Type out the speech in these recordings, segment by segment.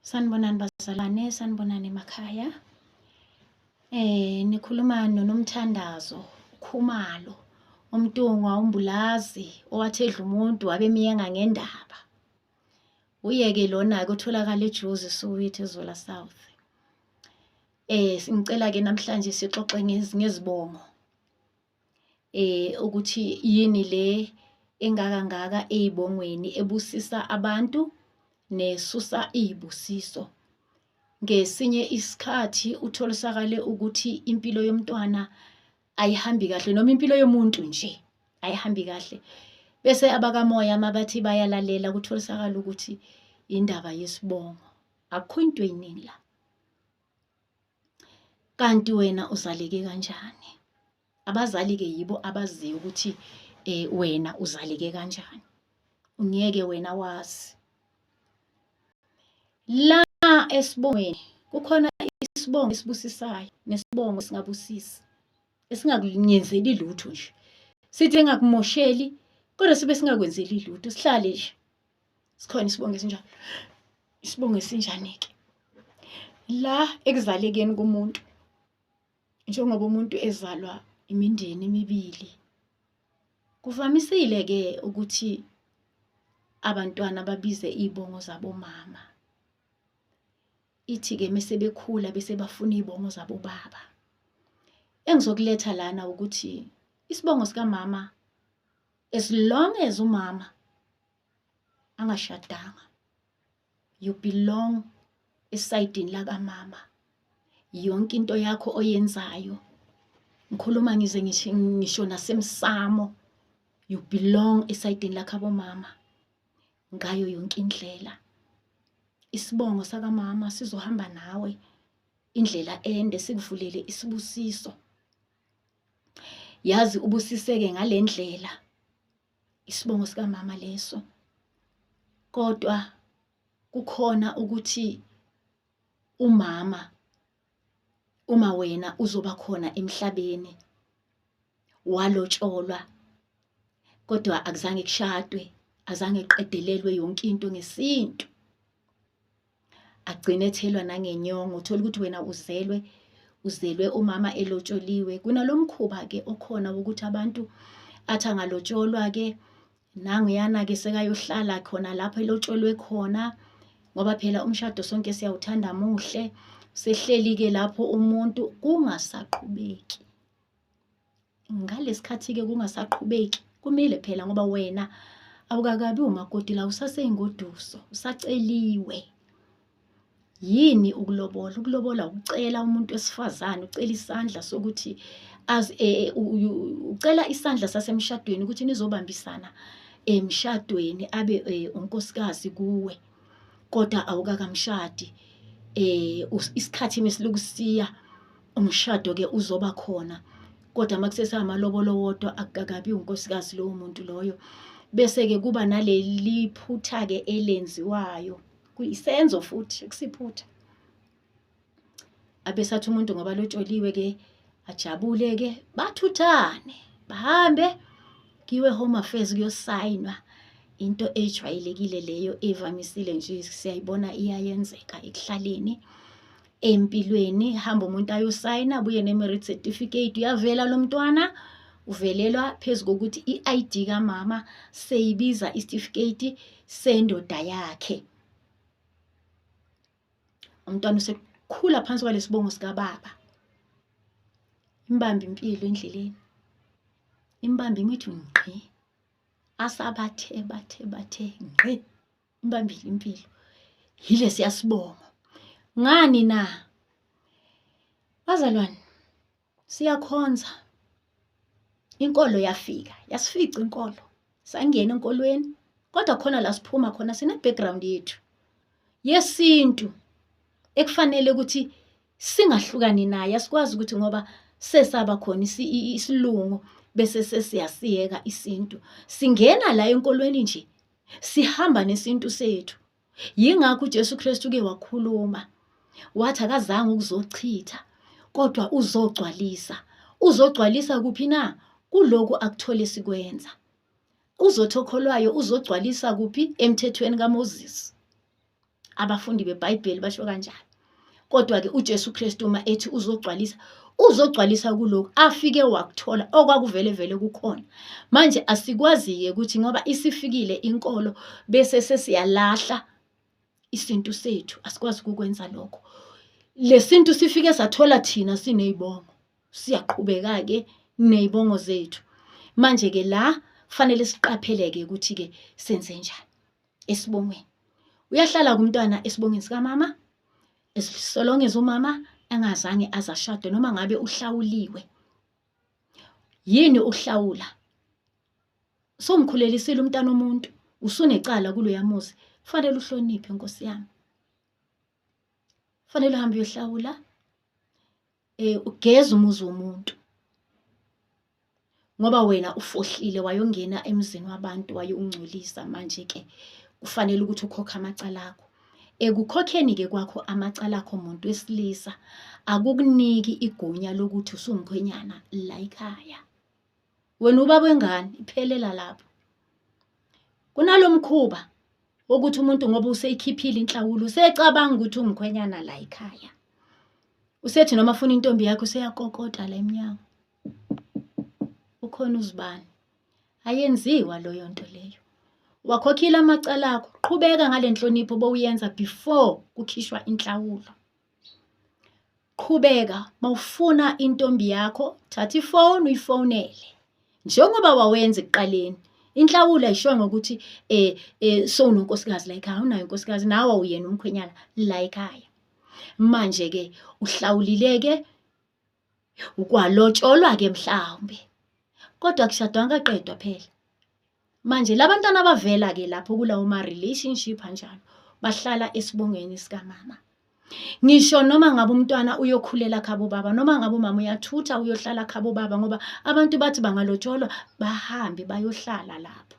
Sanibonani bazalwane, sanibonani emakhaya. Nikhuluma noNomthandazo Khumalo, uMntungwa uMbulazi owathi edla umuntu wabe emyenga ngendaba. Uye-ke lona-ke otholakala eJozi Soweto eZola South. Ngicela-ke namhlanje sixoxe ngezibongo. Ukuthi yini le engaka ngaka ey'bongweni ebusisa abantu nesusa iy'busiso. Ngesinye isikhathi utholisakale ukuthi impilo yomntwana ayihambi kahle noma impilo yomuntu nje ayihambi kahle. Bese abakamoya mabathi bayalalela kutholisakala ukuthi indaba yesibongo. Akukho into ey'ningi la. Kanti wena uzaleke kanjani? Abazali-ke yibo abaziyo ukuthi wena uzaleke kanjani. Ungeke wena wazi. La esibongweni kukhona isibongo esibusisayo nesibongo esingabusisi, esingakunyenzeli lutho nje. Sithi engakumosheli kodwa sibe singakwenzeli lutho, sihlale nje. Sikhona isibongo esinjalo. Isibongo esinjani-ke? La ekuzalekeni komuntu, njengoba umuntu ezalwa imindeni emibili, kuvamisile-ke ukuthi abantwana babize iy'bongo zabomama. Ithi-ke mese bekhula bese bafuna iy'bongo zabobaba. Engizokuletha lana ukuthi isibongo sikamama as long as umama angashadanga you belong esayidini lakamama yonke into yakho oyenzayo ngikhuluma ngize ngisho nasemsamo you belong esayidini lakhabomama ngayo yonke indlela isibongo sakamama sizohamba nawe indlela ende sikuvulele isibusiso yazi ubusiseke ngalendlela isibongo sikamama leso kodwa kukhona ukuthi umama uma wena uzoba khona emhlabeni walotsholwa kodwa akuzange kushadwe azange kuqedelelwe yonke into ngesintu agcine ethelwa nangenyongo uthola ukuthi wena uzelwe uzelwe umama elotsholiwe kunalomkhuba ke okhona wokuthi abantu athi angalotsholwa ke nanguyana ke sekayohlala khona lapho elotsholwe khona ngoba phela umshado sonke siyawuthanda muhle sehleli ke lapho umuntu kungasaqhubeki Ngalesikhathi-ke kungasaqhubeki, kumile phela ngoba wena awukakabi umakoti la usaseyingoduso, usaceliwe. Yini ukulobola? Ukulobola ukucela umuntu wesifazane, ucela isandla sokuthi as e, e, ucela isandla sasemshadweni ukuthi nizobambisana emshadweni abe e, unkosikazi kuwe kodwa awukakamshadi isikhathi mesiloku siya umshado ke uzoba khona kodwa makusesamalobolo wodwa akukakabi unkosikazi lowo muntu loyo bese ke kuba naleli phutha ke elenziwayo kuyisenzo futhi kusiphutha abesathi umuntu ngoba lotsholiwe ke ajabule ke bathuthane bahambe kiwe home affairs kuyosayinwa into ejwayelekile leyo evamisile nje siyayibona iyayenzeka ekuhlaleni empilweni hamba umuntu ayosayina abuye ne-marriage certificate uyavela lo mntwana uvelelwa phezu kokuthi i-ID kamama seyibiza isitifiketi sendoda yakhe umntwana usekhula phansi kwalesibongo sikababa imbambe impilo endleleni imbambe imithi ngqi asabathe bathe bathe ngqi imbambile impilo yile siyasibongo ngani na bazalwane siyakhonza inkolo yafika yasifica inkolo sangena enkolweni kodwa khona la siphuma khona sine background yethu yesintu ekufanele ukuthi singahlukani naye asikwazi ukuthi ngoba sesaba khona isilungu bese sesiyasiyeka isintu singena la enkolweni nje Sihamba nesintu sethu. Yingakho uJesu Kristu ke wakhuluma wathi akazange ukuzochitha kodwa uzogcwalisa. Uzogcwalisa kuphi na? Kulokhu akuthole sikwenza. Uzothi okholwayo uzogcwalisa kuphi? Emthethweni kaMoses. Abafundi beBhayibheli basho kanjalo. Kodwa-ke uJesu Kristu uma ethi uzogcwalisa, uzogcwalisa kulokhu afike wakuthola okwakuvele vele kukhona. Manje asikwazi-ke ukuthi ngoba isifikile inkolo bese sesiyalahla isintu sethu, asikwazi ukukwenza lokho. Le sintu sifike sathola thina siney'bongo, siyaqhubeka-ke ney'bongo zethu. Manje-ke la kufanele siqaphele-ke ukuthi-ke senzenjani esibongweni. Uyahlala-ke umntwana esibongweni sikamama, so long as umama engazange aze ashade noma ngabe uhlawuliwe. Yini ukuhlawula? Sowumkhulelisile umntana womuntu, usunecala kuloya muzi, kufanele uhloniphe nkosi yami. Kufanele uhambe uyohlawula, ugeze umuzi womuntu. Ngoba wena ufohlile wayongena emzini wabantu wayowungcolisa, manje-ke kufanele ukuthi ukhokhe amacala akho. Ekukhokheni-ke kwakho amacala akho muntu wesilisa, akukuniki igunya lokuthi usuwumkhwenyana la ekhaya. Wena ubaba wengane, iphelela lapho. Kunalo mkhuba wokuthi umuntu ngoba useyikhiphile inhlawulo usecabanga ukuthi uwumkhwenyana la ekhaya. Usethi noma afuna intombi yakhe useyakokota la emnyango. Ukhona uzibani. Ayenziwa leyo nto leyo. Wakhokhile amacala akho, qhubeka ngale nhlonipho bowuyenza before kukhishwa inhlawulo. Qhubeka, mawufuna intombi yakho, thatha ifoni uyifonele. Njengoba wawenza ekuqaleni. Inhlawulo ayishongo ukuthi sowunonkosikazi la ekhaya, awunayo unkosikazi, nawe awuyena umkhwenyana la ekhaya. Manje-ke uhlawulile-ke, kwalotsholwa-ke mhlawumbe, kodwa akushadwanga kwaqedwa phela. Manje la bantwana abavela-ke lapho kulawo ma-relationship anjalo, bahlala esibongweni sikamama. Ngisho noma ngabe umntwana uyokhulela khabo baba, noma ngabe umama uyathutha uyohlala khabo baba, ngoba abantu bathi bangalotsholwa bahambe bayohlala lapho.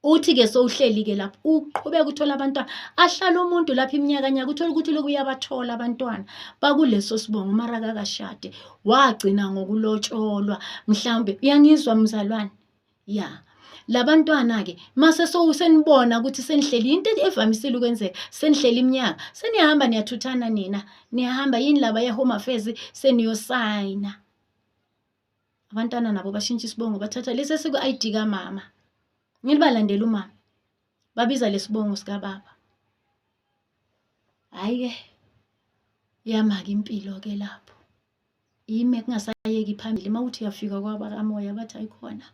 Uthi-ke sowuhleli-ke lapho, uqhubeka uthola abantwana, ahlale umuntu lapho iminyakanyaka, uthole ukuthi lokhu uyabathola abantwana bakuleso sibongo, mara akakashadi, wagcina ngokulotsholwa. Mhlawumbe uyangizwa mzalwane? Ya. Labantwana-ke mase senibona ukuthi senihleli, into evamisile ukwenzeka, senihleli iminyaka, seniyahamba niyathuthana nina, niyahamba yini laba ye-Home Affairs seniyosayina. Abantwana nabo bashintsha isibongo, bathatha lesi esiku-I_D kamama. Ngilibalandela umama, babiza lesibongo sikababa. Hhayi-ke, iyama-ke impilo-ke lapho. Ime kungasayeki phambili. Uma uthi uyafika kwabakamoya bathi ayikhona,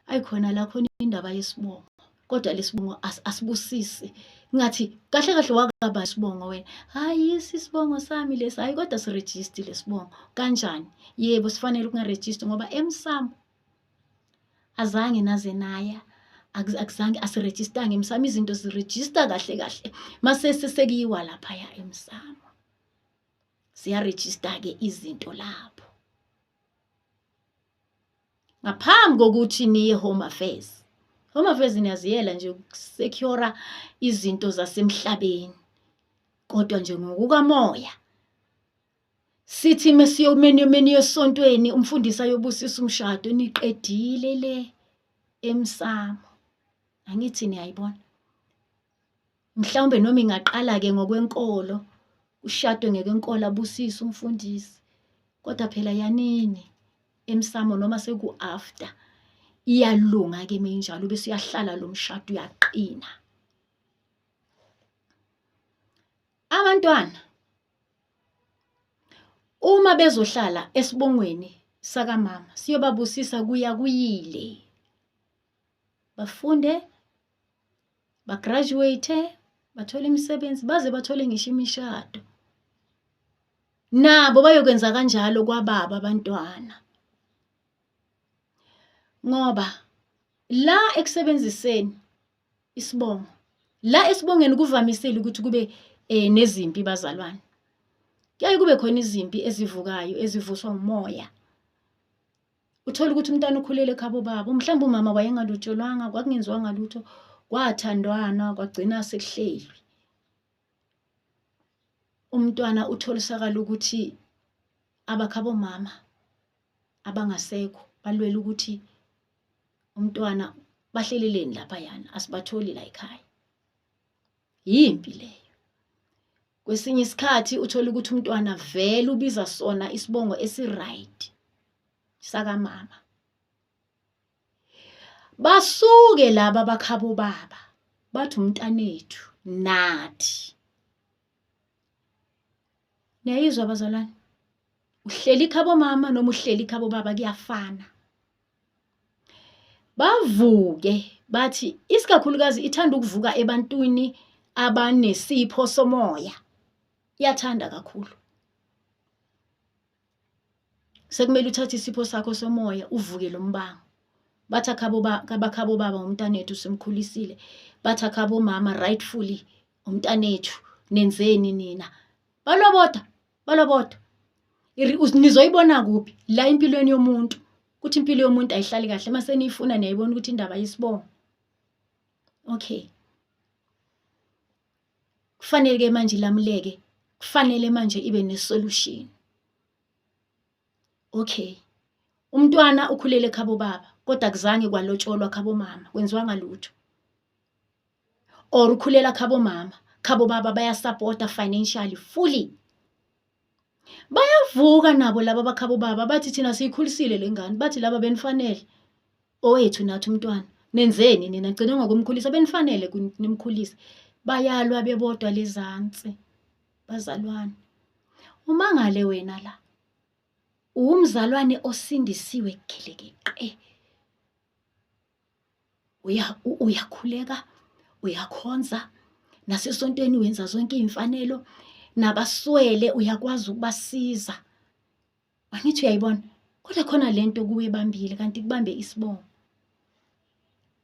ayikhona la khona indaba yesibongo. Kodwa lesibongo asibusisi. Ngathi kahle kahle wakaba isibongo wena. Hhayi yisi isibongo sami lesi, hhayi kodwa sirejisti lesibongo. Kanjani? Yebo sifanele ukungarejisti ngoba emsamo azange naze naya, akuzange asirejistanga emsamo, izinto zirejista kahle kahle mase sekuyiwa laphaya emsamo. Ziyarejista-ke izinto lapho. Ngaphambi kokuthi niye Home Affairs. Home Affairs niyaziyela nje ukusecure izinto zasemhlabeni. Kodwa nje ngokukamoya sithi meniyo esontweni umfundisi ayobusisa umshado niqedile le emsamo. Angithi niyayibona. Mhlawumbe noma ingaqala-ke ngokwenkolo, kushadwe ngekwenkolo abusise umfundisi. Kodwa phela yanini emsamo noma seku-after, iyalunga-ke uma injalo bese uyahlala lo mshado uyaqina. Abantwana uma bezohlala esibongweni sakamama siyobabusisa kuya kuyile. Bafunde, bagraduate, bathole imisebenzi, baze bathole ngisho imishado. Nabo bayokwenza kanjalo kwababa abantwana. Ngoba la ekusebenziseni isibongo, la esibongeni kuvamisile ukuthi kube nezimpi bazalwane. Kuyaye kube khona izimpi ezivukayo ezivuswa umoya. Uthole ukuthi umntwana ukhulele ekhabo baba, mhlawumbe umama wayengalotsholwanga, kwakungenziwanga lutho, kwathandwana kwagcina sekuhlelwi. Umntwana utholisakala ukuthi abakhabo mama abangasekho balwela ukuthi umntwana bahleleleni laphayana, asibatholi la ekhaya. Yimpi leyo. Kwesinye isikhathi uthole ukuthi umntwana vele ubiza sona isibongo esi-right sakamama. Basuke laba bakhabo baba bathi umntanethu nathi. Niyayizwa bazalwane? Uhleli khabo mama noma uhleli khabo baba kuyafana. Bavuke bathi isikakhulukazi ithanda ukuvuka ebantwini abanesipho somoya. Iyathanda kakhulu. Sekumele uthathe isipho sakho somoya uvuke lo mbango. Bathi akhabo abakhabo baba umntanethu simkhulisile. Bathi akhabo mama rightfully umntanethu nenzeni nina. Balwa bodwa, balwa bodwa. Nizoyibona kuphi? La empilweni yomuntu. Kuthi impilo yomuntu ayihlali kahle mase niyifuna niyayibona ukuthi indaba yesibongo. Okay. Kufanele ke manje ilamuleke. Kufanele manje ibe ne-solution. Okay. Umntwana ukhulele ekhabo baba kodwa akuzange kwalotsholwa khabo mama, kwenziwanga lutho. Or ukhulela khabo mama, khabo baba bayasapota financially fully. Bayavuka nabo laba bakhabo baba bathi thina siyikhulisile le ngane, bathi laba benifanele. Owethu nathi umntwana. Nenzeni nina gcine ngokumkhulisa benifanele nimkhulise. Bayalwa bebodwa lezansi bazalwane. Umangale wena la. Uwumzalwane osindisiwe gelekeqe. Uyakhuleka, uyakhonza, nasesontweni wenza zonke iy'mfanelo, nabaswele uyakwazi ukubasiza. Angithi uyayibona? Kodwa khona lento kuwe ebambile kanti kubambe isibongo.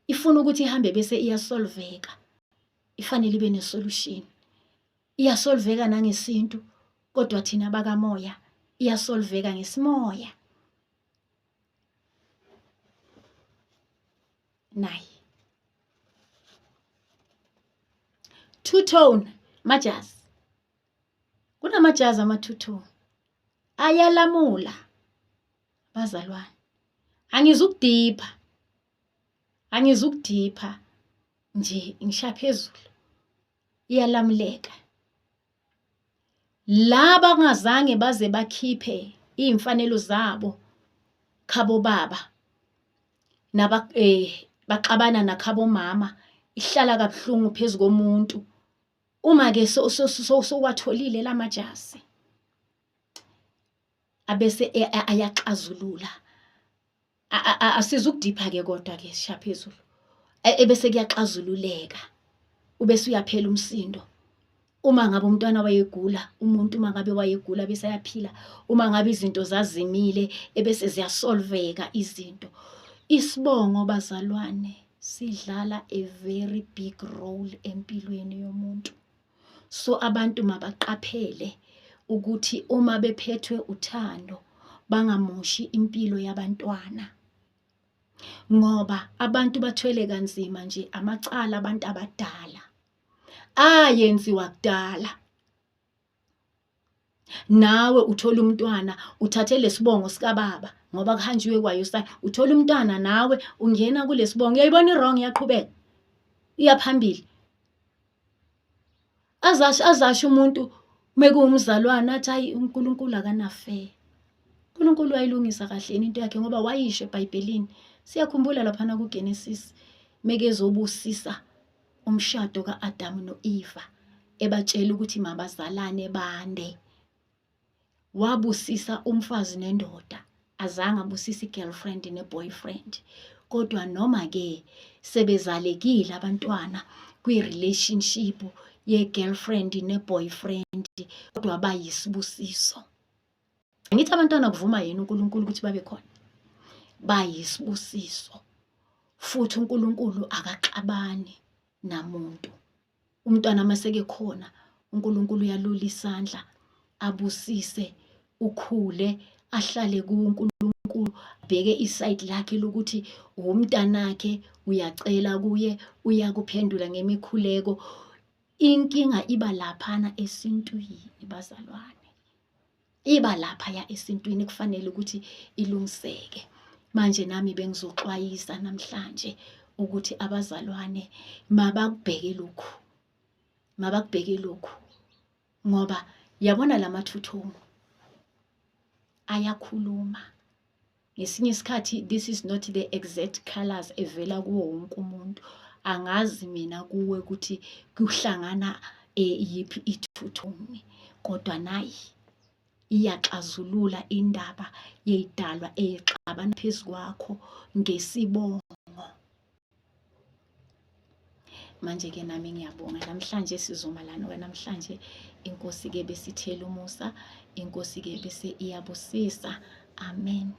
Ifuna ukuthi ihambe bese iyasolveka. Ifanele ibe ne-solution. Iyasolveka nangesintu kodwa thina bakamoya iyasolveka ngesimoya. Nayi. Two tone majazi. Kunamajazi ama-two tone ayalamula bazalwane. Angizukudipha, angizukudipha nje ngisha phezulu. Iyalamuleka. Laba abangazange baze bakhiphe iy'mfanelo zabo khabo baba naba baxabana nakhabo mama, ihlala kabuhlungu phezu komuntu. Uma-ke sowatholile la majazi abese ayaxazulula. Asizukudipha-ke kodwa-ke sisha phezulu. Ebese kuyaxazululeka, ubese uyaphela umsindo. Uma ngabe umntwana wayegula, umuntu uma ngabe wayegula bese ayaphila. Uma ngabe izinto zazimile ebese ziyasolveka izinto. Isibongo bazalwane sidlala a very big role empilweni yomuntu. So abantu mabaqaphele ukuthi uma bephethwe uthando bangamoshi impilo yabantwana. Ngoba abantu bathwele kanzima nje amacala abantu abadala ayenziwa kudala. Nawe uthola umntwana uthathe lesibongo sikababa ngoba kuhanjiwe kwayo uthola umntwana nawe ungena kulesibongo uyayibona i-wrong iyaqhubeka iya phambili. Azasho azasho umuntu mekuwumzalwane athi hayi uNkulunkulu akana-fair. UNkulunkulu wayilungisa kahle yini into yakhe ngoba wayisho eBhayibhelini. Siyakhumbula laphana kuGenesis mekezobusisa umshado ka-Adamu no-Eva ebatshela ukuthi mabazalane bande. Wabusisa umfazi nendoda, azange abusise i-girlfriend ne-boyfriend. Kodwa noma-ke sebezalekile abantwana kwi-relationship ye-girlfriend ne-boyfriend, kodwa bayisibusiso. Angithi abantwana kuvuma yena uNkulunkulu ukuthi babe khona? Bayisibusiso. Futhi uNkulunkulu akaxabani namuntu. Umntwana uma sekekhona uNkulunkulu uyalula isandla abusise ukhule ahlale kuNkulunkulu abheke isayidi lakhe lokuthi umntanakhe uyacela kuye uyakuphendula ngemikhuleko. Inkinga iba laphana esintwini bazalwane. Iba laphaya esintwini kufanele ukuthi ilungiseke. Manje nami bengizoxwayisa namhlanje ukuthi abazalwane mabakubheke lokhu. Mabakubheke lokhu ngoba yabona la mathuthumu ayakhuluma. Ngesinye isikhathi this is not the exact colours evela kuwo wonke umuntu. Angazi mina kuwe ukuthi kuhlangana yiphi ithuthumi kodwa nayi iyaxazulula indaba yey'dalwa ey'xabana phezu kwakho ngesibongo. Manje-ke nami ngiyabonga namhlanje sizoma lana namhlanje inkosi-ke besithela umusa, inkosi-ke bese iyabusisa. Amen.